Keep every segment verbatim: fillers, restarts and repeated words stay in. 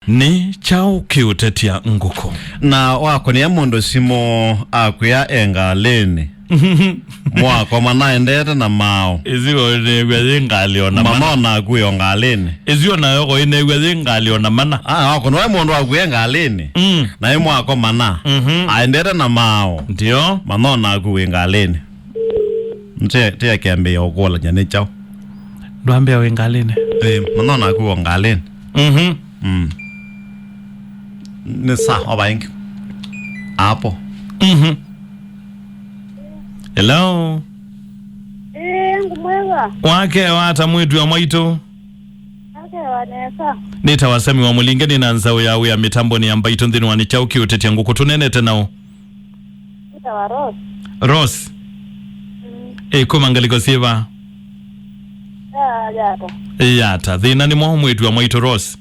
Nĩ kyaũ kĩũtetya ngũkũ? Na wakũnĩa mũndũ simũ akwĩa e ngalĩnĩ. Mwakomana aendete na maaũ. Ĩsio ĩnew'a yĩ ngalĩ o na mana. Mama onaku wĩ o ngalĩnĩ. Ĩsio nayo ko ĩnew'a yĩ ngalĩ o na mana. Ah, wakũnwa mũndũ akwĩa e ngalĩnĩ. Mm. Na ĩ mwakomana. Mhm. Aendete na maaũ. Ndio. Mama onaku wĩ ngalĩnĩ. Nte, te akĩambĩĩa ũkũlany'a nĩ kyaũ. Ndwambĩa wĩ ngalĩnĩ. Eh, mama onaku wĩ o ngalĩnĩ. Mhm. Mm. Nĩ saa o vaingĩ. Apo. Mhm. Hello. Ĩĩ, ngũmwĩwa. Wakewa ata mwĩĩtu wa mwaitũ? Wakewa nesa. Nĩtawa Sami wa Mũlinge, nĩ na nzaũ ya wĩa mĩtambonĩ ya Mbaitũ nthĩnĩ wa Nĩ Kyaũ Kĩũtetya Ngũkũ. Tũneenete naũ? Nĩtawa Rose. Rose. Mm. Ĩ, kuma ngalĩko syĩva? Ya, Yata. Ĩ, Yata. Thĩna nĩ mwaũ mwĩĩtu wa mwaitũ Rose?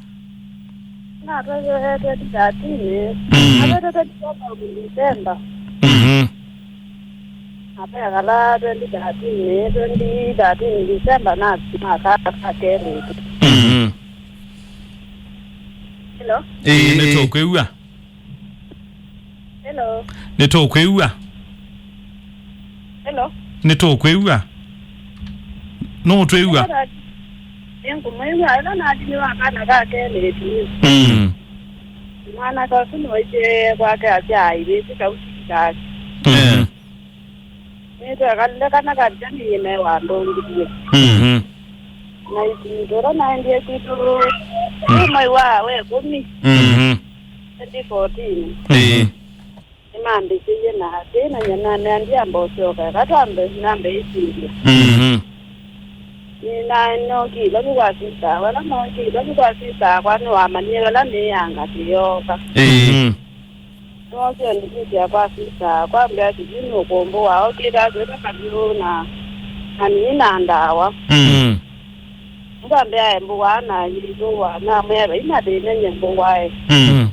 Natwetete twenty thirteen. Mm. Natwetete December. Mhm. Napekala twenty thirteen, twenty thirteen December na makaka kelĩtu. Mhm. Hello? Ĩĩ, ĩĩ, ĩĩ. Nĩtũkwĩw'a. Hello. Nĩtũkwĩw'a. Hello. Nĩtũkwĩw'a. Nũũtwĩw'a? Nĩngũmwĩw'a, ĩla nathi nĩ wa kana ka kelĩtu. Mm. Mwana kasu nĩwaisye kwake asya aivĩsĩ kausi kake. Mm. Nĩtwekalile kana kavita nĩyĩme wandũngilie. Mm. Na isinda ĩla naendie kwitũ, mm, mwei wa wekũmi, mhm, twenty fourteen. Ĩĩ. Nĩmambĩsĩie na atĩ na nyana nĩambia mbosyoka eka twambe nambe isinda. Mhm. Nĩnanokile vu kwa sista, vala nokile vu kwa sista akwa nĩwamanyie vala nĩyanga kĩyoka. Ĩĩ. Mhm. Nĩwookie ndikĩsya kwa sista, kwambĩa sijui nũkũmbũa, okĩte akwĩta kavyũ na, na nini na ndawa. Mm. Nĩkwambĩa embũaa na yĩthũa, namwĩa vai na thĩna nye mbũae. Mm.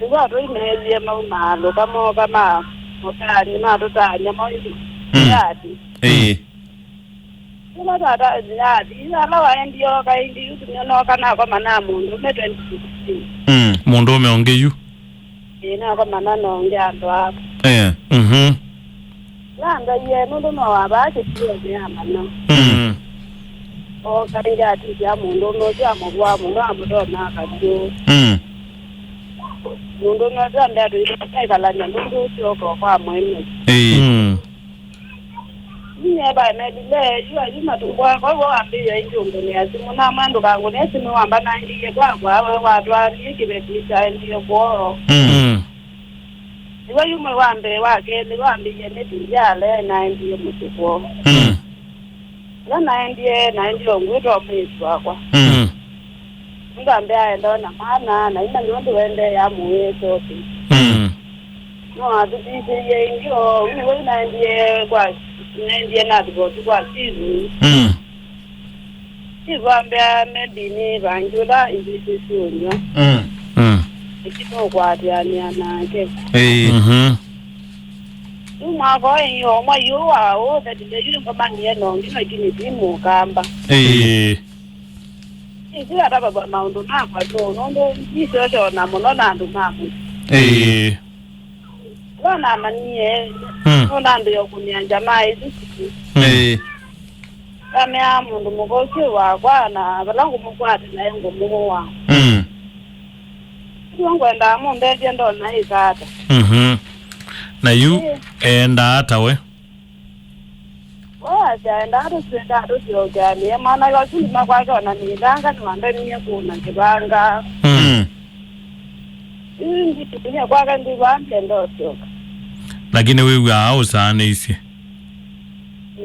Nĩw'o atũi meewie mauma alũka mooka ma mũtaani matũtaany'a maũndũ. Mm. Yathi. Ĩĩ. Ĩla tata yathi, ala waendie oka ĩngĩ, yu tũnyonoka nakomana na mũndũũme twenty sixteen. Mm. Mũndũũme ũngĩ yu? Ĩĩ, nakomana na ũngĩ andũ aa. Eh. Mhm. Langaie nũndũ no wavaa kĩsionĩ ya mana. Mm. Oka ĩngĩ atisya mũndũũme ũsu amũvũa mũno, amũtona kavyũ. Mm. Mũndũũme ũsu ambĩa tũikalany'a nũndũ ũsu oka kwa mwene. Ĩĩ. Mm. Niĩ vaemelile yu ayu matukũ akwa, w'o wambĩĩe ĩngĩ ũngũnĩa simũ, namwĩa ndũkangũnĩe simũ, wambanangĩie kwakwa, we watwaanie kĩveti kyaendie kwoo. Mm. Mm. Nĩw'o yu mwei wa mbee, wa kelĩ wambĩĩe nĩtindya ale naendie mũsyĩ kwoo. Mm. Ĩla naendie, naendie ũngwĩtwa mwĩĩtu wakwa. Mm. Nĩngambĩa aenda ona mwana, na imanya ũndũ wendeea mũwĩe shopping. Mm. No atũtĩsĩie ĩngĩ o, ũu wau naendie kwa, naendie na ripoti kwa Steve. Mm. Steve ambĩa maybe nĩ vangi ũla ivĩtĩ syũnywa. Mm. Mm. Ĩkĩtũkwatĩanĩa nake. Ĩĩ. Mhm. Yu mwaka ũyũ, mwai ũũ wa ũthelile, yu nĩngomanie na ũngĩ, lakini ti mũkamba. Ĩĩ. Ĩĩ. Ĩsĩ atavavwa maũndũ makwa tũ, nũndũ ndisyosya ona mũno na andũ ma mũsyĩ. Ĩĩ. Ĩla namanyie, mm, nũnambĩĩa ũkũnĩa njamaa ĩsu siku. Mm. Ĩĩ. Ngameaa mũndũ mũka ũsu wakwa, na vala ngũmũkwata naĩ ngũmũũa. Mm. Nĩw'o ngwendaa mũndethye ndona ĩka ata. Mhm. Na yu, ĩĩ, eendaa ata we? We asya endaa tũsyendaa tũsyokeanĩe. Mwanake ũsu nduma kwake ona nĩthanga nĩwandemie kũna kĩvanga. Mm. Mm. Yu nditumie kwake ndivambie ndosyoka. Lakini wĩw'aa ũsaanĩisye?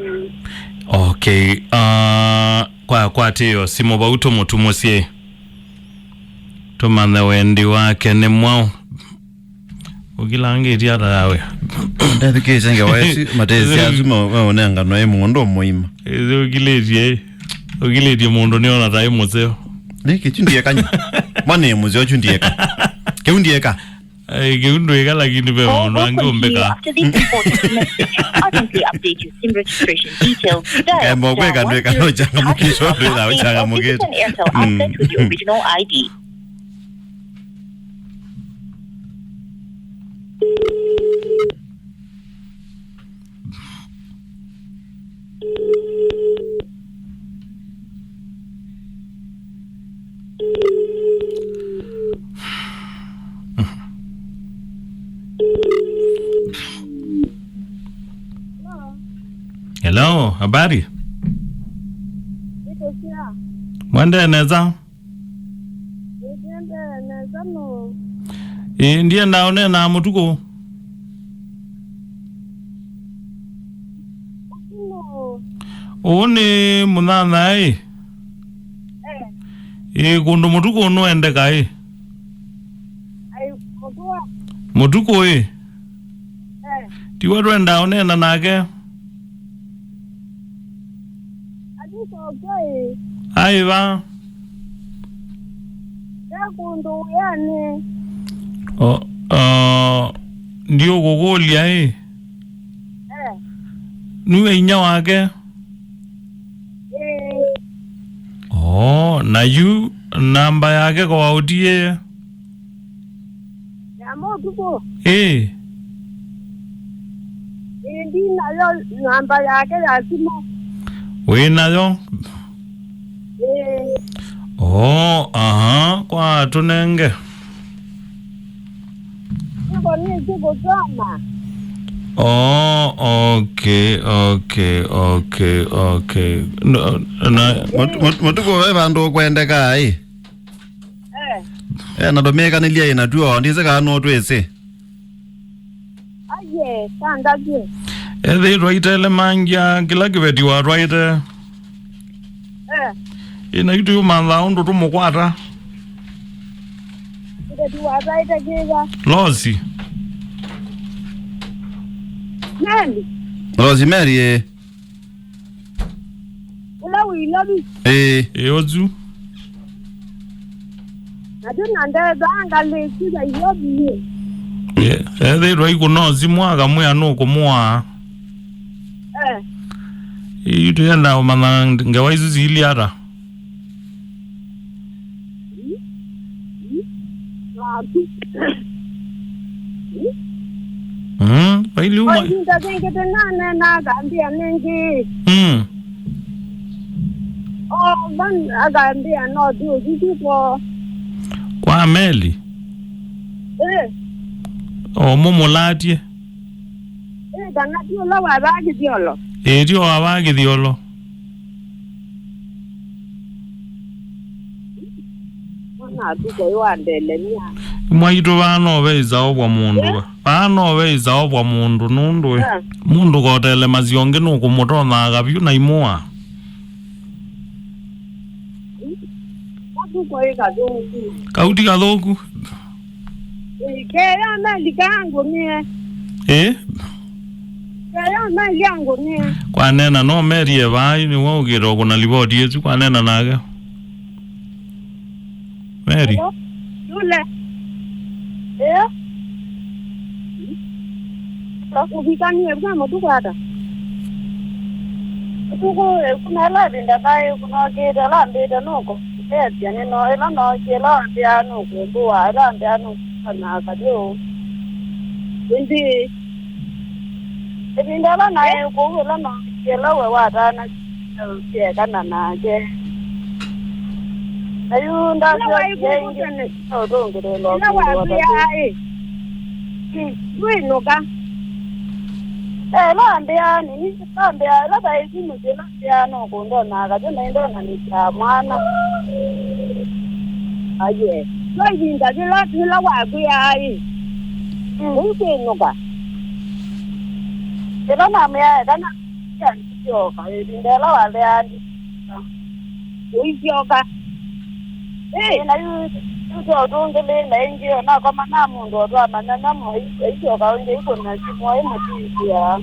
Mm. Okay. Uh, kwa kwatĩo simũ vau tũmũtumũsye. Tũmanthe wendi wake nĩ mwaũ. Ũkilangĩtye ata yawe? Ndethukĩĩsye ngewa ĩsu, matesya asu ma-, maũnenganwa ĩ mũndũ mũima. Ĩthĩ ũkilĩtye, ũkilĩtye mũndũ nĩona ta ĩ mũseo. Nĩ kĩu ndieka nyi. Mwana ĩ mũseo kĩu ndieka. Kĩu ndieka. Ai, kĩu ndwĩka, lakini ve maũndũ angĩ ũmbĩkaa. Urgently update your SIM registration details. Dial star one zero six hash to top up your existing Airtel outlet with your original I D. Hello, habari? Niko sawa. Mwendee nesa? Nitendee nesa no. Ĩĩ, ndienda ũneenaa mũtukũ. No. Ũũ nĩ mũnyanyae? Eh. Ĩĩ, kũndũ mũtukũ nũendeka ĩ? Ai, mũtukũ. Mũtukũ ĩ? Eh. Tiwe twenda ũneena nake? Athisoke ĩ? Aĩ va? Ve kũndũ wĩanĩ. O, o, ndiũkũkũlya ĩ? Eh. Nue inya wake? Ĩĩ. Oo, na yu namba yake kwa ũtiĩe? Ya mũtukũ? Ĩĩ. Ĩĩ, ndi nayo namba yake ya simũ. Wĩ nayo? Ĩĩ. Oo, aha, kwa tũnenge. Nĩko nĩkĩ kũtoma? Oh, okay, okay, okay, okay. No, na, mũt-, mũt-, mũtukũ ve vandũ ũkwendeka ĩ? Eh. Eh, na tũmĩkanĩlya ĩ na tuo, ndĩsĩ kana no twĩsĩ. Aye, sandavye. Ethĩĩtwa itelemangia kĩla kĩveti watwaĩte. Eh. Ĩ, na yu tũyũmanthaa ũndũ tũmũkwata. Kĩveti watwaĩte kĩva? Losi. Meli. Losi Meli, ĩ. Ũla wĩ Ilovi? Ĩĩ. Ĩĩ, ũsu. Na twĩ na ndetha ngalĩki ya Ilovi. Ye, ethĩĩtwa ikũna simũ akamwĩa nũkũmũaa. Eh. Ĩĩ, yu tũyenda ũmanya ngewa isu siilye ata. Mm, vaili uma. Ĩvinda yĩngĩ tĩnanena akambĩa nĩngĩ. Mm. O, van akambĩa no ti ũthuku ko. Kwa Meli? Eh. O mũmũlatie? Eh, kana ti ũla wavaa kĩthyolo? Ĩĩ, ti o wavaa kĩthyolo. Mwana atuko yu andelemia. Mwaitũ vaa no ve isaovwa mũndũ. Eh? Vaa no ve isaovwa mũndũ nũndũ ĩ. Eh. Mũndũ kotele masio ũngĩ nũkũmũtonyanga vyũ na imũa. Atuko ĩ kathũku. Kauti kathũku. Ĩĩ, kea Meli kangũnie. Ĩ? Kea Meli angũnie. Kwanena no Meli e vaa, nĩwe ũkĩte ũkũna livoti ĩsu, kwanena nake. Meli. Hello? Yule. Ĩĩ? Ũvikanie kwa mũtukũ ata? Ũtukũ ĩkũna ĩla ĩvinda vaĩ kũnokĩte, ĩla ambĩte nũkũ. Ĩtethya nĩ no, ĩla nookie, ĩla wambĩa nũkũmbũa, ĩla wambĩa nũkũmbũa na kalyũ. Ĩndĩ ĩvinda ĩla naĩ kũu, ĩla nookie, ĩla we watana syekana nake. Na yu ndasyokie ĩngĩ, no ũtũngĩlĩĩla ũkũmbũa ta kĩu. Ndwĩnũka. Eh, ĩla wambĩa nini, ĩla wambĩa, ĩla vaĩ simũ syĩla. Ĩaa, no kũndona akatĩ na ĩndonanĩsya mwana. Aye. Yo ĩvinda yĩla, yĩla wakwĩaa-ĩ, mm, ũikwĩnũka. Ĩla namwĩae kana syoka, ĩvinda ĩla watheaa ndi. Ũisyoka. Ĩĩ, na yu, yu twaũtũngĩlĩĩla ĩngĩ, onakoma na mũndũ o twamanya namo, aisyoka ũngĩ, ikũna simũ, aimũtithia.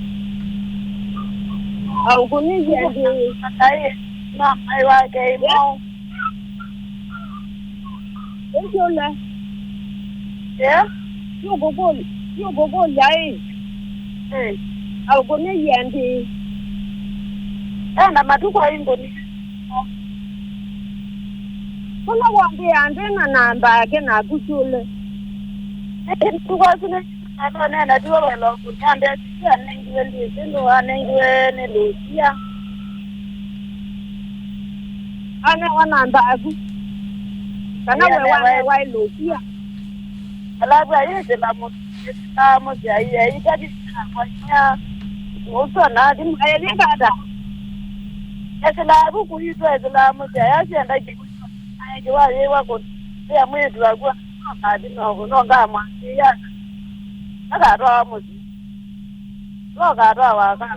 Aũkũnĩsya ndĩ. Akai, na mai wake imo. Ũsyola. Yeah? Yũkũkũlya, yũkũkũlya ĩ. Eh. Aũkũnĩsya ndĩ. Ena matukũ aingũni. Ũla wambĩa ndĩ na namba yake naku kyũle. Ĩĩ, nduka asu nĩ, nĩnena tiwe welo kũnyambĩa, tiwe anengiwe ndĩsĩ, nũũ anengiwe nĩ Lucia. Anewa namba yaku. Kana we wanewa ĩ Lucia. Alafu ayĩsĩla mũsyai aitavĩsya kwa hinya. Ũsu anathi mũkaĩvika ata? Esĩlaa vuku yitũ, esĩlaa mũsyĩ, ayasya ndakĩw'a, aĩkĩwa yĩwa kũsĩa mwĩĩtu waku, no kathi no, no ngamwasĩĩa, akatwawa mũsyĩ. No katwawa aka.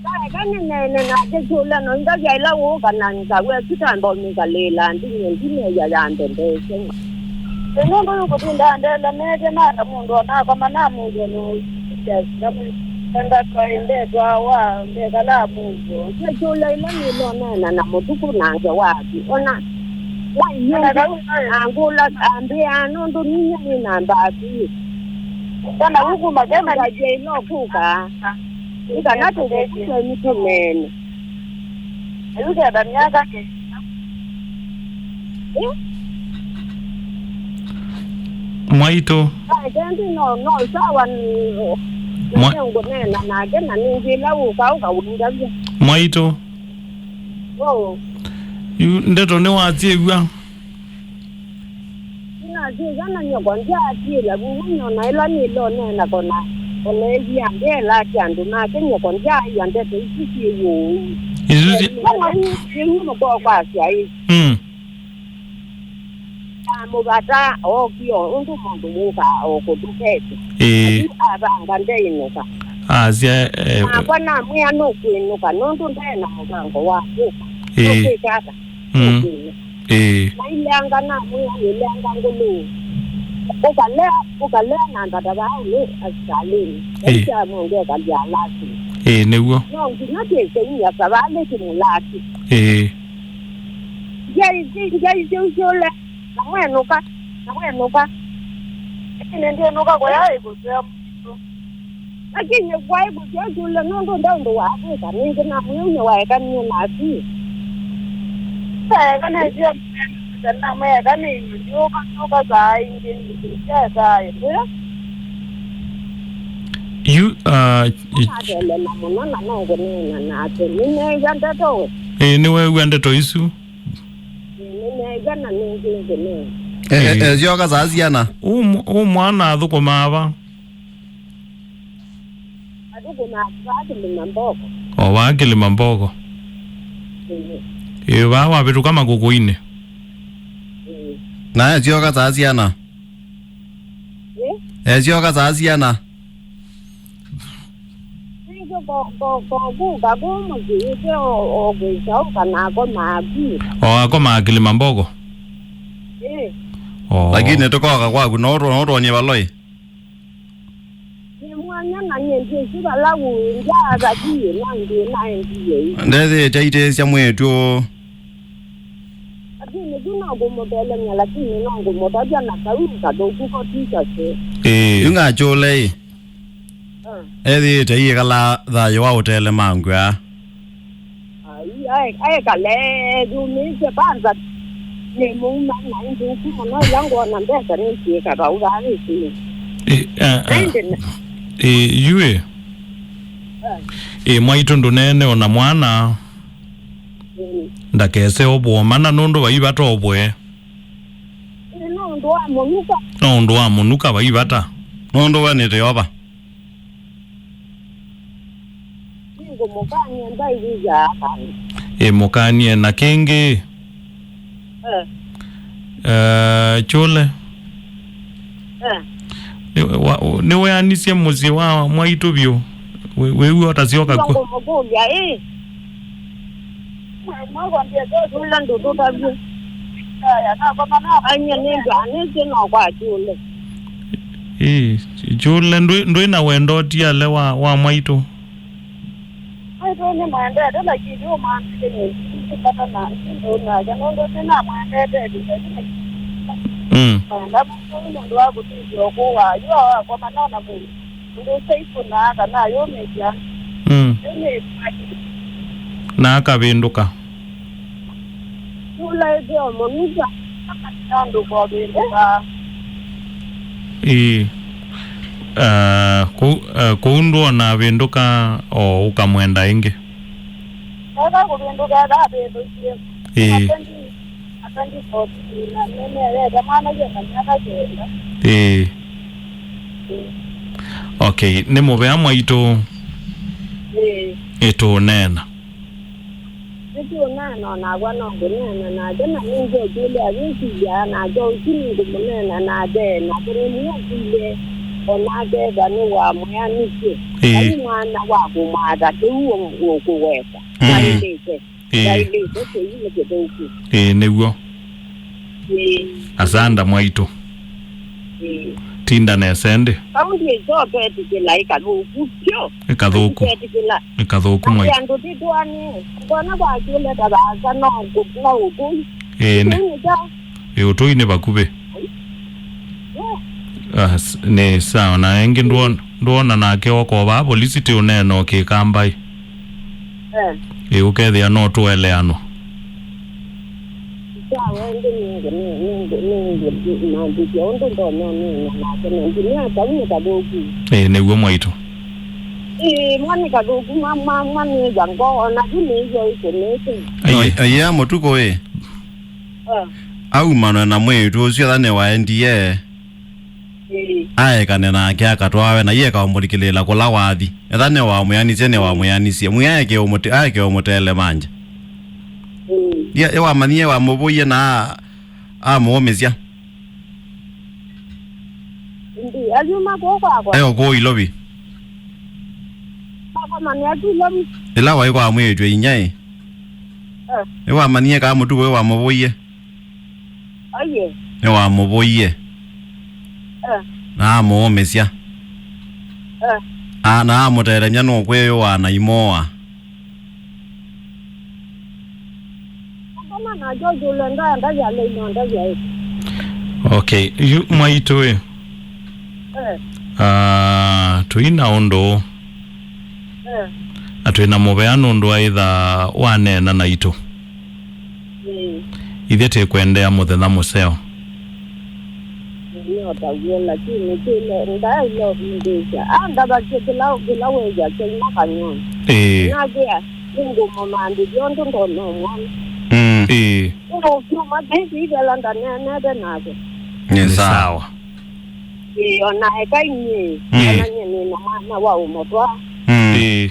Kaeka nĩneene nake kyũlano, ĩngavya ĩla wũka na nzaw'a ĩsu tamba ũmĩkalĩĩla ndinĩ, ndineya ya mbembeseng'a. Ĩ nũndũ nĩkũtindaa ndelemete nata mũndũ o nakoma na mũndũ o na ũisyasya mwĩ, enda twaĩ ndetwawa ndekalaa mũndũ. Nĩkyũla ĩla nĩloneena na mũtuku nake wathi. Ona wainyũngi angũla ambĩaa nũndũ ninyie nĩ na mbathi. Kana ũkuma kena ngavya ĩla ũkũka. Nĩ kana tũkũkũtweni tũneene. Ĩu kenda myaka kenda. Ĩ? Mwaitũ. Ae, kendi no, no sawa, n-, Mwa- nĩngũneena nake, na nĩngĩ ĩla ũka ũkawĩngavya. Mwaitũ. Ũ. Yu ndeto nĩwasyĩw'a. Nĩnasyĩw'a na nyoko ndyaatiĩla vuvu, nyona ĩla nĩloneena kona, kona ĩvia mbela kya andũ make nyoko ndyaaĩa ndeto isu syĩ ũu. Isu si- Kama yu, yu mũkoo kwasya ĩ. Mm. Na mũvata ookie o ũndũ mũndũ wũkaa o kũtũkete. Ĩĩ. Yu avanga ndeinũka. Asya, eh, nakwa namwĩa nũkwĩnũka nũndũ ndee na mũvango wa kũka. Ĩĩ. Nũkwĩka ata? Mm. Nũkwĩnũka. Ĩĩ. Naileanga namwĩa nĩleanga ngũlũ. Ũkalea, ũkalea na mbata vaa nĩ asikalĩnĩ. Ĩĩ. Aisya mũndũ ekalya alasi. Ĩĩ, nĩw'o. No nginya kĩseini asavalĩ kĩmũlasi. Ĩĩ. Ngai, ngai syũsyũle, na mwenũka, na mwenũka. Lakini ndĩnũka kũya ĩkũsea mũndũ. Lakini kwaĩ kũsea syũle nũndũ nde ũndũ wa kwĩka, nĩngĩ namwĩu nĩwaekanie naku. Ndaekanĩtye, namwĩekanĩie, ndiũka, ndiũka saa ingĩ, ndiũka saa ĩmwe. You, uh, Natelema mũno na nũngũneena nake. Nĩneew'a ndeto we. Ĩĩ, nĩweew'a ndeto isu. Nĩneew'a na nĩngĩ ngũneena. E, e, esyoka saa siana? Ũ mw-, ũ mwana athũkũmaa va? Athũkũmaa vaa Kĩlima Mboko. O vaa Kĩlima Mboko. Ĩĩ. Ĩĩ, vaa wavĩtũka makũkũinĩ. Ĩĩ. Na esyoka saa siana? Ĩ? Esyoka saa siana? Nĩkyo ko, ko, ko, kũka kũu mũsyĩ wĩte o, o kwĩkyaũka nako maku. O akomaa Kĩlima Mboko? Ĩ. O. Lakini tũkoka kwaku, no tũ-, no twonie valoi? Nĩ mwanya na nyie ndyĩsĩ vala wĩ, ndyaathatiie, no ndĩ naendie ĩ. Ndethĩĩte aitĩĩsya mwĩĩtu ũũ. Lakini tu no kũmũtelemya, lakini no ngũmũtavya na kau kathũku ko ti kaseo. Ĩĩ. Yu ngachũle ĩ. Ah. Ethĩĩte aiĩkala thayũ wa ũtelemangw'a. Ai, ai, aikale eyumĩĩsye kwanza. Nĩ mũuma na ĩ nthũku mũno ĩla ngwona mbesa nĩsiĩka vau vaa vĩsĩnĩ. Ĩ, ah, ah. Ĩndĩ na- Ĩ, yu ĩ. Ah. Ĩ, mwaitũ ndũneene o na mwana. Mm. Ndakese obwo mana nũndũ vai vata obwe. Ĩ, nũndũ wa mũnuka. No ũndũ wa mũnuka vai vata. Nũndũ we nĩ Yeova. Nĩngũmũkany'a ndaĩw'ĩaa kana. Ĩ, mũkany'e na kĩngĩ. Eh. Eh, kyũle. Eh. Nĩ, wa, nĩweanisye mũsyĩ wa mwaitũ vyũ? Wĩ-, wĩw'a ũtasyoka kw'o? Ngũmũkũlya, ĩ. Ula ndũtũtavye. Anya nĩndũ anĩsye no kwa kyũle. Ĩ, kyũle ndwĩ, ndwĩ na wendo ũtiale wa, wa mwaitũ? Mwaitũ nĩmwendete, lakini ũmantĩke nĩndĩkata na ndũnake nũndũ nĩnamwendete ĩvinda yĩu. Mm. Mwenda mũndũ ũyũ nũndũ wa kũtĩsya ũkũũ wa yu awakomana na mũndũ. Mũndũ ũsu aikũnaa kana ayũmĩsya. Mm. Yu nĩ na akavĩndũka. Nũlaĩte o mũnuka. Nũndũ kũvĩndũka. Ĩĩ. Ah, kũu, ah, kũu ndwona avĩndũka o ũkamwenda ĩngĩ? Eka kũvĩndũka, eka avĩndũkie. Ĩĩ. Apendi, apendi koti, na nene, yete mwana yena myaka kenda. Ĩĩ. Ĩĩ. Okay, nĩ mũvea mwaitũ. Ĩĩ. Ĩtũũneena. Nĩtũũneena o nakwa no ngũneena nake, na nĩngũkũlya wĩsilya nake ũsu nĩngũmũneena nake, na kũnĩmũkũlye o nake ethwa nĩwamwĩanĩsye. Ĩĩ. Vai mwana wa kũmwatha kĩu ũkũwesa. Mm. Vailĩte. Ĩĩ. Vailĩte kĩu nĩ kĩthũku. Ĩĩ, nĩw'o. Ĩĩ. Asanda mwaitũ. Ĩĩ. Tinda nesa ĩndĩ. Kaunti ĩsoketĩkĩla ĩkathũku vyũ. Ĩkathũku. Ĩketĩkĩla. Ĩkathũku mwaitũ. Andũ titũanĩe. Ngona kwa kĩle ta vaasa no kũ-, no ũtũi. Ĩĩ, nĩ. Ũtũi nĩ kyaũ? Ĩ, ũtũi nĩ vakuvĩ. Ai. Yeah. Ah, s-, nĩ sawa. Na ĩngĩ ndwon-, ndwona nake oko vaa polisi ti ũneena ũkĩkambai. Eh. Ĩ, ũkethĩa no tũeleanwa. Sawa, ĩndĩ nĩngũ-, nĩ-, nĩngũ-, nĩngũ-, nĩngũmantĩkya ũndũ ndonya ũneena nake, na nginya kau nĩ kathũku. Ĩ, nĩw'o mwaitũ. Ĩ, mwa nĩ kathũku, mwa, mwa, mwa nĩĩva ngoo, o na vu nĩĩw'a ĩkũnĩte. Aiye. Aiye, mũtuku ĩ. Eh. Aumanwe na mwĩĩtu ũsu etha nĩwaendie. Ĩĩ. Aekane nake akatwawe, na iye akaũmũlikĩlĩĩla kũla wathi. Etha nĩwamwĩanisye, nĩwamwĩanisye. Mwĩae kĩũmũte-, aeke ũmũteele manja. Ĩĩ. Ye, ĩwamanyie wamũvũie na a-, amũũmĩsya. Ĩndĩ, ayuma kũũ kwakwa. Eo kũũ Ilovi. Makomania tu Ilovi. Ĩla waĩ kwa mwĩĩtu inyia ĩ. Eh. Ĩwamanyie kaa mũtuku ĩwamũvũie. Aiye. Nĩwamũvũie. Eh. Na amũũmĩsya. Eh. A, na amũtelemya nũkwĩyũaa na imũa. Ngoma na George ũlenda ndavya leino ndavya ĩ. Okay, yu mwaitũ ĩ. Eh. Ah, tũi na ũndũ. Eh. Na twĩ na mũvea nũndũ aitha waneena naitũ. Mm. Ithyĩ tĩkwendea mũthenya mũseo. Nĩotaw'o, lakini kĩle ndaĩle ũvindĩsya. Andavasya kĩla, kĩla wĩw'a kyaima kanyw'anĩ. Ĩĩ. Nakwĩa, nĩngũmũmantĩthya ũndũ ndonya mwana. Mm. Ĩĩ. Ũmũkyuma kĩsi ivela ndaneenete nake. Nĩ sawa. Ĩĩ, ona eka inyie. Mm. Ona nyie nĩ na mwana wa ũmũtwa. Mm. Ĩĩ.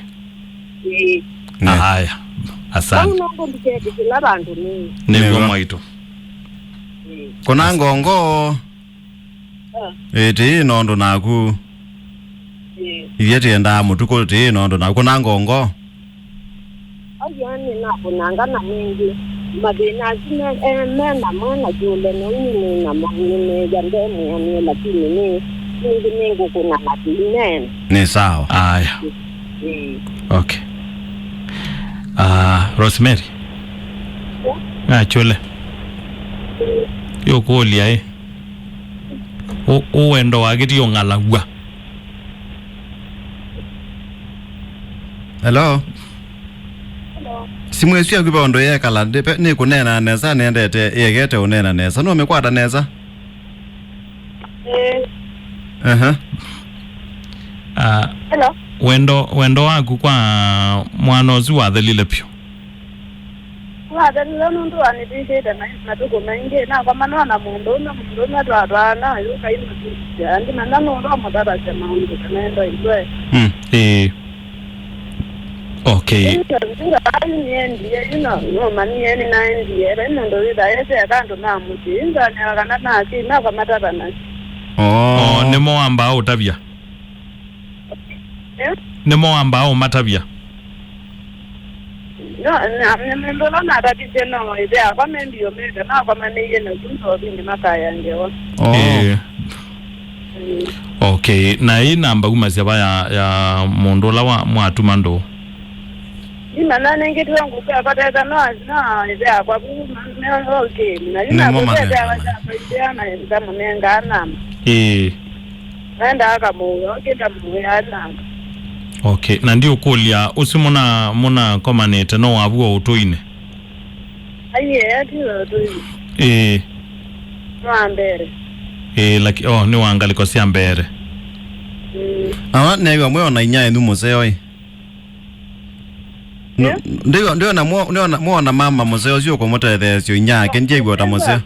Ĩĩ. Aya, asante. Vau nũndũ ndiketĩkĩla vandũ nĩ. Nĩw'o. Nĩw'o mwaitũ. Ĩĩ. Kũna ngongo. Ah. Ĩĩ, tĩĩ nondũ naku. Ĩĩ. Ithyĩ tĩendaa mũtukũ tĩĩ nondũ naku. Kũna ngongo. Ayani nakũnanga na nĩngĩ. Mathĩna asu me, eh, me namo na kĩũleno nĩ namo nĩmeya ndemwĩanĩe, lakini nĩ, nĩngĩ nĩngũkũna na kĩinene. Nĩ sawa. Aya. Ĩĩ. Okay. Ah, Rosemary. Ngachule. Yũkũlya ĩ. Ũ-, ũwendo wake ti ũng'alaw'a. Hello? Hello. Simu ĩsu yaku ve ũndũ yekala, ndi-, pe-, nĩkũneena nesa, nendete, yekete ũneena nesa. Nũmĩkwata nesa? Eh. Aha. Ah, hello. Wendo, wendo waku kwa mwana ũsu wathelile vyũ. Wathelile nũndũ wanĩvĩtĩte ma-, matukũ maingĩ. Nakomanwa na mũndũũme, mũndũũme twatwaana, ayũka imũtĩsya. Ndimanya nũndũ amũtavasya maũndũ kana enda itwe. Mm. Ĩĩ. Okay. Ĩĩ, yu nĩendie, yu no, nũmanyie nĩnaendie. Vai mũndũ wĩthaa ese eka andũ ma mũsyĩ. Yu nzanĩawa kana nake, makwa matavana. Oh. Oh, nĩmo wambaa ũtavya? Eh? Nĩmo wambaa ũmatavya? No, na, na mũndũ ũla natavisye no ĩthe akwa me mbio meka, nakomanĩie na ku ndovinĩ makaya ngewa. Oh. Ĩĩ. Mm. Okay, na ĩ namba umasya va ya, ya mũndũ ũla wa, mwatuma ndũũ? Nĩmanya nĩngĩtwe ngũkũ yakwa teta no, no ĩthe akwa vu, me, me okay. Na yu nĩmo nakũtete mathĩna. Awa maĩ. Kyakwa ĩthea na ngamũnengaa namba. Ĩĩ. Naenda akamũĩa, okĩta mũĩa namba. Okay, na ndiũkũlya, ũsu mũna, mũnakomanĩte no wavua ũtũinĩ? Aiye, atiwe ũtũinĩ. Ĩĩ. Nĩ wa mbere. Ĩĩ, laki-, oh, nĩ wa ngalĩko sya mbere. Mm. Awa, neew'a mwĩ ona inya enyu mũseo ĩ? No, eh? Ndiwa, ndiwa na mwo-, ndiwa na, mwona mama mũseo ũsu ũkũmũtetheesya inya yake, ndiew'a ta mũseo.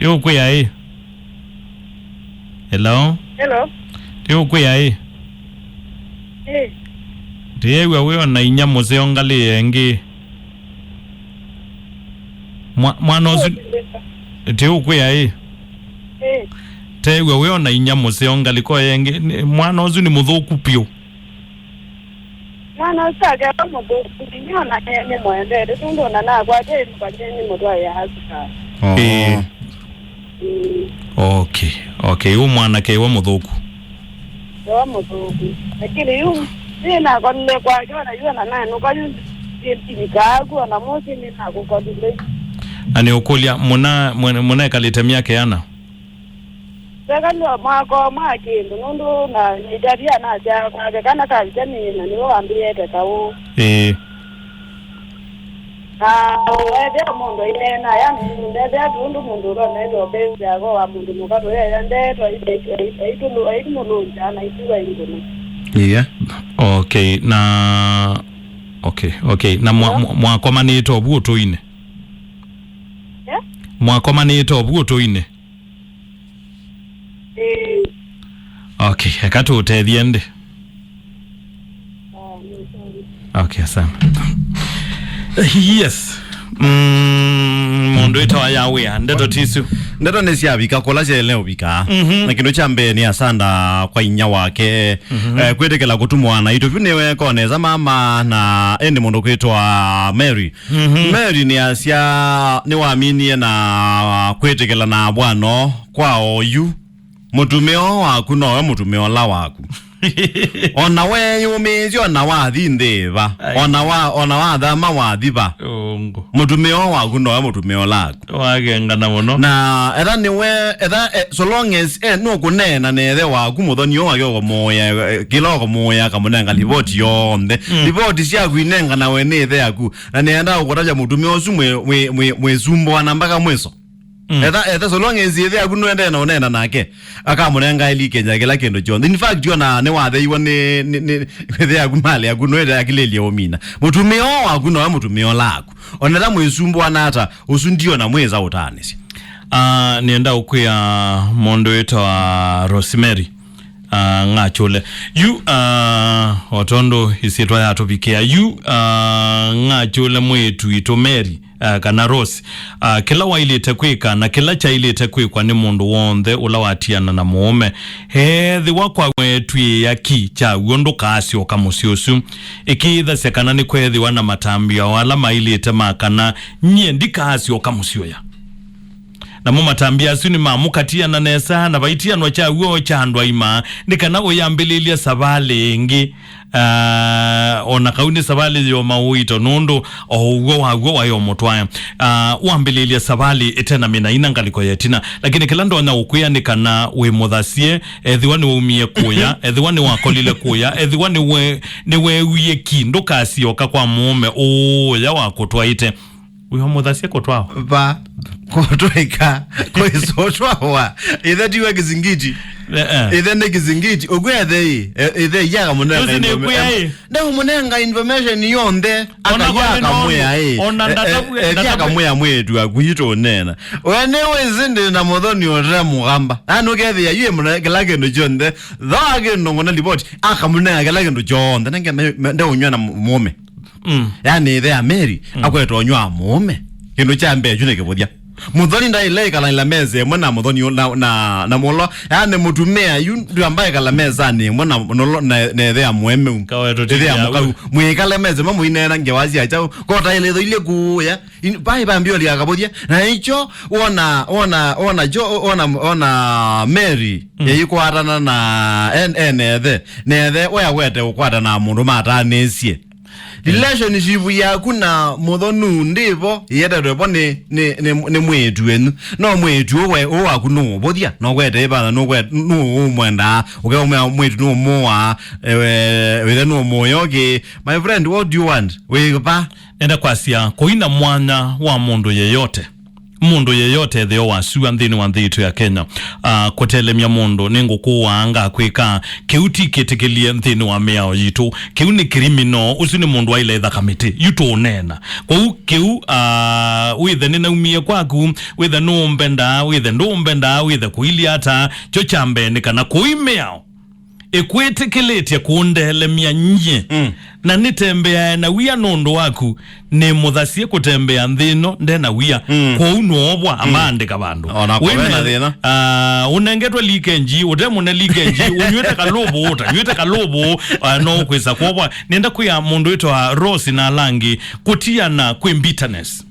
Yũkwĩa ĩ? Hello? Hello? Ĩ ũkwĩa ĩ? Ĩ. Ndĩew'a wĩ o na inya mũseo ngalĩ ĩngĩ. Mwa-, mwana ũsu, ti ũkwĩa ĩ? Ĩ. Teew'a wĩ o na inya mũseo ngalĩko ĩngĩ. Nĩ, mwana ũsu nĩ mũthũku piũ. Mwana ũsu akewa mũthũku, inyuĩ ona nĩ, nĩmwendete, tondũ ona nakwatĩe nĩkwatĩe nĩmũtwaĩa asuka. Oo. Ĩĩ. Mm. Okay, okay. Ũ mwanake wa mũthũku. Wa mũthũku. Lakini yu, nĩ nakolile kwake, ona yu ona nanũka yu, ndĩvikaa ku, ona mũsyĩ nĩ nakũkolile. Na nĩ ũkũlya, mũna, mũna, mũna ekalĩte myaka ĩana? Twekalwa mwaka ũmwe wa kĩndũ, nũndũ na nĩtavia nasya kwake kana kavika nĩ na nĩwe wambĩĩte kaũ. Ĩĩ. Na ethĩa mũndũ aineena, yani ndethĩa tu ũndũ mũndũ ũtoneete ũpenzi ako wa mũndũ mũka tũyaya ndetwa aitũmũlũngya na itiwa ingũna. Iya. Okay, na, okay, okay. Na mwa-, mwa-, mwakomanĩte ovu ũtũinĩ? Eh? Mwakomanĩte ovu ũtũinĩ? Ĩĩ. Okay, eka tũũtethye ndĩ. Okay, asante. Yes. Mm, mũndũ wĩtawa Yawĩa, ndeto tisu. Ndeto nĩ syavika kũla syaĩle ũvika. Mhm. Na kĩndũ kya mbee nĩ asanda kwa inya wake. Mhm. Eh, kwĩtĩkĩla kũtũmwa na itũvi nĩwe konesa mama na ĩndĩ mũndũ kwĩtwa Mary. Mhm. Mary nĩasya nĩwaminie na kwĩtĩkĩla na bwano kwa oyu. Mũtumĩa waku nowe mũtumĩa ũla waku. Ona weyũmĩĩsye, ona wathi nthĩ ĩva, ai, ona wa, ona wathama wathi va. Ũngũ. Mũtumĩa waku nowe mũtumĩa ũla waku. Wagengana mũno. Na etha nĩwe, etha, eh, so long as, eh, nũkũneena na ĩthe waku mũthoni ũũ wake ũkamũũĩa, eh, kĩla ũkamũũĩa akamũnenga livoti yonthe. Mm. Livoti syaku inenganawe nĩ ĩthe yaku. Na nĩenda ũkũtavya mũtumĩa ũsu mwĩ, mwĩ, mwĩ, mwĩsumbũana mpaka mwĩso. Mm. Etha, etha, so long as ĩthe yaku nũendee na ũneena nake, akamũnenga ĩlikenya kĩla kĩndũ kyonthe. In fact, ona nĩwatheiwa nĩ, nĩ, nĩ, ĩthe yaku malĩ yaku nũendee akilĩlye ũmina. Mũtumĩa waku nowe mũtumĩa ũla waku. Ona etha mwĩsumbũana ata, ũsu ndiona mwĩsa ũtaanĩsya. Ah, nĩenda ũkwĩa mũndũ wĩtawa Rosemary. Ah, ng'achũle. Yu, ah, o tondũ ĩsyĩtwa yatũvikĩa. Yu, ah, ng'achũle mwĩĩtu witũ Mary, ah, kana Rose. Ah, kĩla wailĩte kwĩka na kĩla kyailĩte kwĩkwa nĩ mũndũ w'onthe ũla watiana na mũũme. Ethĩwa kwa wetw'ĩĩa ki kyaw'o, ndũkaasyoka mũsyĩ ũsu. Ĩkĩĩthasya kana nĩkweethĩwa na matambya o ala mailĩte ma kana nyie ndikaasyoka mũsyĩ ũya. Namo matambya asu nĩmamũkatiana nesa, na vaitianwa kyaw'o kya andũ aima, nĩ kana ũyambĩlĩlya savalĩ ĩngĩ. Ah, o na kau nĩ savalĩ yĩ o maũito, nũndũ o ũw'o waw'o waĩ o mũtwae. Ah, wambĩlĩlya savalĩ ĩte na mĩnaina ngalĩko ya ĩtina. Lakini kĩla ndonya ũkwĩa nĩ kana wĩmũthasye, ethĩwa nĩwaumie kũya, ethĩwa nĩwakolile kũya, ethĩwa nĩwe-, nĩweewie ki, ndũkasyoka kwa mũũme ũũya wakũtwaĩte. Wĩho mũthasye kũtwawa. Va, kũtwĩka, kwĩsũtwawa. Ĩthe tiwe kĩsingiti. Eh, eh. Ĩthe nĩ kĩsingiti. Ũkwĩa ĩthe ĩ, e-, ĩthe ĩyaka mũnenga. Ĩsu nĩ information. Kwĩa ĩ. Ndeũmũnenga information yonthe. Ona akaya kwa nĩ akamwĩa nondu, ĩ. Ona e-, e-, ndatabu-, ĩthe ndatabu-, akamwĩa mwĩĩtu aku itũnena. We nĩwĩsĩ ndĩ na mũthoni ũte mũgamba. Na nũkethĩa yu ĩ mũne-, kĩla kĩndũ kyonthe. Tho akĩndũ ngona livoti. Akamũnenga kĩla kĩndũ kyonthe. Nenge me-, me-, ndeũnywa na mũ-, mũũme. Mm. Yani ĩthe ya Mary, mm, akwete ũnywa mũũme. Kĩndũ kya mbee kyu nĩ kĩvũthya. Mũthoni ndaĩle ĩkalanĩla mesa ĩmwe na mũthoni ũ-, na, na, na mũlo. Yani mũtumĩa yu ndwamba ĩkala mesanĩ ĩmwe na, na, na, na ĩthe ya mũemeu. Kaweto ĩthe ya mũkau. Mwĩkale mesa ĩmwe mũineena ngewa sya kyaũ. Kotaĩle ĩtho ilye kũya. In-, vai vambio lya kavũthya. Na ikyo wona, wona, wona kyo, wona, wona Mary, mm, yaikwatana na en-, ene ĩthe. Na ĩthe ũya wete ũkwatana na mũndũ matanĩsye. Relationship yaku na mũthoni ndĩvo ĩetetwe vo nĩ, nĩ, nĩ, nĩ mwĩĩtu wenyu. No mwĩĩtu ũwe, ũũ waku nũũvũthya, no kwete ĩvatha, nũkwe-, nũũmwendaa, ũkeũmwĩa mwĩĩtu nũũmũaa, ewe, wĩthe nũũmũũya ũngĩ. My friend, what do you want? Wĩva? Nenda kwasya, kũina mwanya wa mũndũ yeyote. Mũndũ yeyote ethĩwa wasua nthĩnĩ wa nthĩ yitũ ya Kenya, ah, kũtelemya mũndũ nĩ ngũkũ waanga kwĩka, kĩu ti kĩtĩkĩlie nthĩnĩ wa mĩao yitũ. Kĩu nĩ criminal, ũsu nĩ mũndũ waile ĩthaka mĩtĩ, yu tũũneena. Kwoou kĩu, ah, wĩthe nĩnaumie kwaku, wĩthe nũũmbendaa, wĩthe ndũũmbendaa, wĩthe kũilyĩ ata, kyo kya mbee nĩ kana kũi mĩao. ĩkwĩtĩkĩlĩtye kũndelemya nyie, mm, na nĩtembeae na wia nũndũ waku, nĩmũthasye kũtembea nthĩ ĩno nde na wia. Mm. Kwoou noovwa, mm, amaandĩka vandũ. Ona kũve na thĩna. Ah, ũnengetwe likenji, ũtemũne likenji, ũnyw'ĩte kalũvũ, ũtanyw'ĩte kalũvũ, ah, no ũkwĩsa kwovwa. Nenda kwĩa mũndũ wĩtawa Rose na ala angĩ, kũtiana kwĩ bitterness.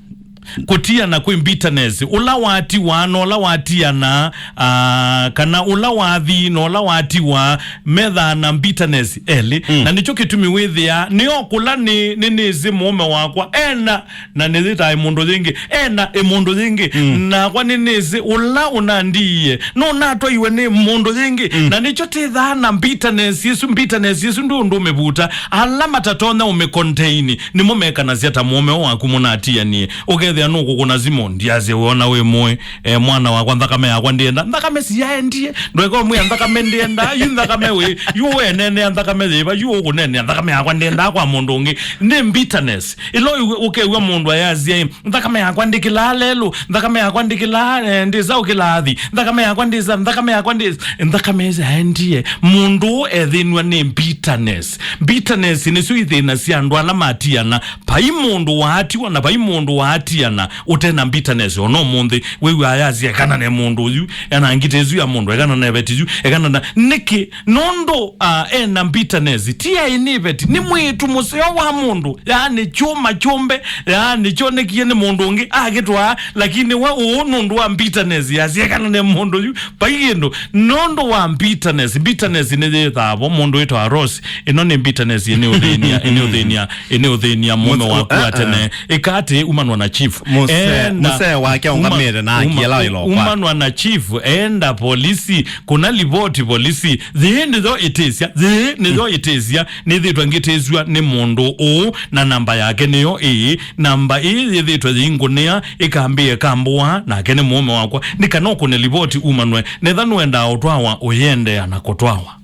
Kũtiana kwĩ bitterness. Ũla watiwa na ũla watiana, ah, kana ũla wathi na ũla watiwa, methaa na bitterness elĩ. Mm. Na nĩkyo kĩtumi wĩthĩa, nĩokũla nĩ, nĩ, nĩsĩ mũũme wakwa ena, na nĩyĩtae mũndũ yĩngĩ, ena ĩ mũndũ yĩngĩ, mm, nakwa nĩnĩsĩ ũla ũnandiie nũnatwaiwe nĩ mũndũ yĩngĩ. Mm. Na nĩkyo tĩthaa na bitterness ĩsu, bitterness ĩsu ndũ ũndũ ũmĩvuta. Ala matatonya ũmĩcontain, nĩmo mekanasya ta mũũme waku mũnatianie. Ũkethĩa nũkũkũna simũ, ndiasye wona wĩ mũĩ, eh, mwana wakwa, nthakame yakwa ndĩenda. Nthakame siaendie. Ndweka ũmwĩa nthakame ndĩenda, yu nthakame wĩ, yu ũenenea nthakame yĩva, yu ũkũnenea nthakame yakwa ndĩenda kwa mũndũ ũngĩ. Nĩ bitterness. Ĩla ũiw'a-, ũkew'a mũndũ ayasya, "Nthakame yakwa ndĩkĩlaa lelũ, nthakame yakwa ndĩkĩlaa, eh, ndĩsa ũkĩla athi, nthakame yakwa ndĩsa, nthakame yakwa ndĩsa." Nthakame ĩsu yaendie. Mũndũ ũũ ethĩnw'a nĩ bitterness. Bitterness nĩsyo ithĩna sya andũ ala matiana. Vai mũndũ waatiwa na vai mũndũ waatiana ũte na bitterness. Ona ũmũnthĩ, wĩw'aa yasya, "Ekana ne mũndũ ũyu, ena ngitĩ ĩsu ya mũndũ, ekana ne veti yu, ekana na." Nĩkĩ? Nũndũ, ah, ena bitterness. Ti aĩ nĩ veti, nĩ mwĩĩtu mũseo wa mũndũ, yaani kyũma kyũmbe, yaani kyonekie nĩ mũndũ ũngĩ akĩtwaa, lakini we ũũ nũndũ wa bitterness yasya, "Ekana ne mũndũ yu, vai kĩndũ." Nũndũ wa bitterness, bitterness nĩyĩthaa vo. Mũndũ wĩtawa Rose, ĩno nĩ bitterness ĩnĩũthĩnia, ĩnĩũthĩnia, ĩnĩũthĩnia mũũme waku wa tene. Ĩka atĩ, umanwa na chief. Mũsee, enda, mũsee wake aũngamĩte na akiela wĩla ũkwa. Umanwa na chief, enda polisi, kũna livoti polisi. Yĩĩ nĩyo ĩtĩsya, yĩĩ nĩyo ĩtĩsya. Nĩthĩtwe ngĩtĩsw'a nĩ mũndũ ũũ, na namba yake nĩyo ĩĩ. Namba ĩĩ yĩthĩtwe yĩingũnĩa, ĩkambĩĩa ĩkambũa, nake nĩ mũũme wakwa. Nĩ kana ũkũne livoti umanwe. Netha nũendaa ũtwawa, ũyĩendeea na kũtwawa.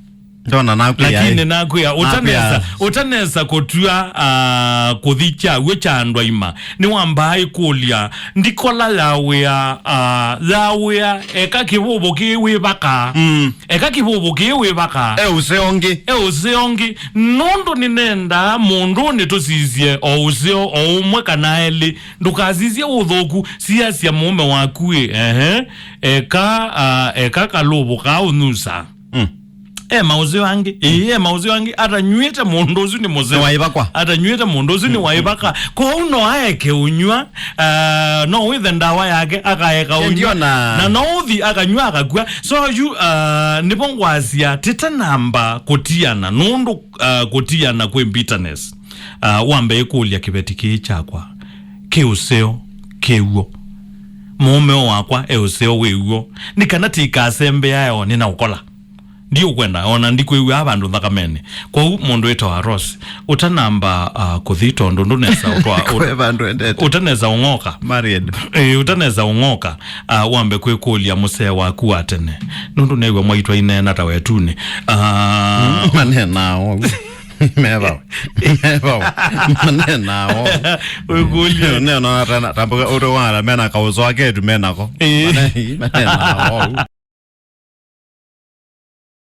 Ndona nakwĩa, lakini ĩ, nakwĩa, ũtanesa, nakwĩa, ũtanesa kũtw'a, ah, kũthi kyaw'o kya andũ aima. Nĩwambaa ĩkũlya, ndikola ya wĩa, ah, ya wĩa, eka kĩvũvũ kĩĩ wĩvaka. Mm. Eka kĩvũvũ kĩĩ wĩvaka. E ũseo ũngĩ. E ũseo ũngĩ. Nũndũ nĩnendaa mũndũ nĩtũsisye o ũseo o ũmwe kana elĩ. Ndũkasisye ũthũku, siasya mũũme waku ĩ, ehe, eka, ah, eka kalũvũ kaa ũnyusa. Mm. E maũseo angĩ. Ĩĩ, e maũseo angĩ. Atanyw'ĩte mũndũ ũsu nĩ mũseo. Nĩ waĩvakwa. Atanyw'ĩte mũndũ ũsu nĩ waĩvaka. Kwoou no aeke ũnyw'a, ah, no wĩthe ndawa yake, akaeka ũnyw'a. Ndio na. Na no ũthi akanywa akakw'a. So yu, ah, nĩvo ngwasya, tĩte namba kũtiana, nũndũ, ah, kũtiana kwĩ bitterness. Ah, wambe ĩkũlya kĩveti kĩĩ kyakwa. Kĩ ũseo, kĩw'o. Mũũme wakwa e ũseo wĩw'o. Nĩ kana tikasembeae o nĩnaũkola. Ndiũkwenda, ona ndikwĩw'aa vandũ nthakamenĩ. Kwoou mũndũ wĩtawa Rose, ũtanamba, ah, kũthi tondũ ndũnesa ũtwa-, Kwe vandũ endete. Ũtanesa ũng'oka. Married. Ĩĩ, ũtanesa ũng'oka, ah, wambe kwĩkũlya mũsee waku wa tene. Nũndũ new'a mwaitũ aineena ta wetunĩ. Ah, mm, maneenaa ũu. Mevau. Mevau. Maneenaa ũu. Wĩkũlye. Neno tena, tambuka ũtũ wa mena kaũswa ketu menako. Ĩĩ. Mane-, maneenaa ũu.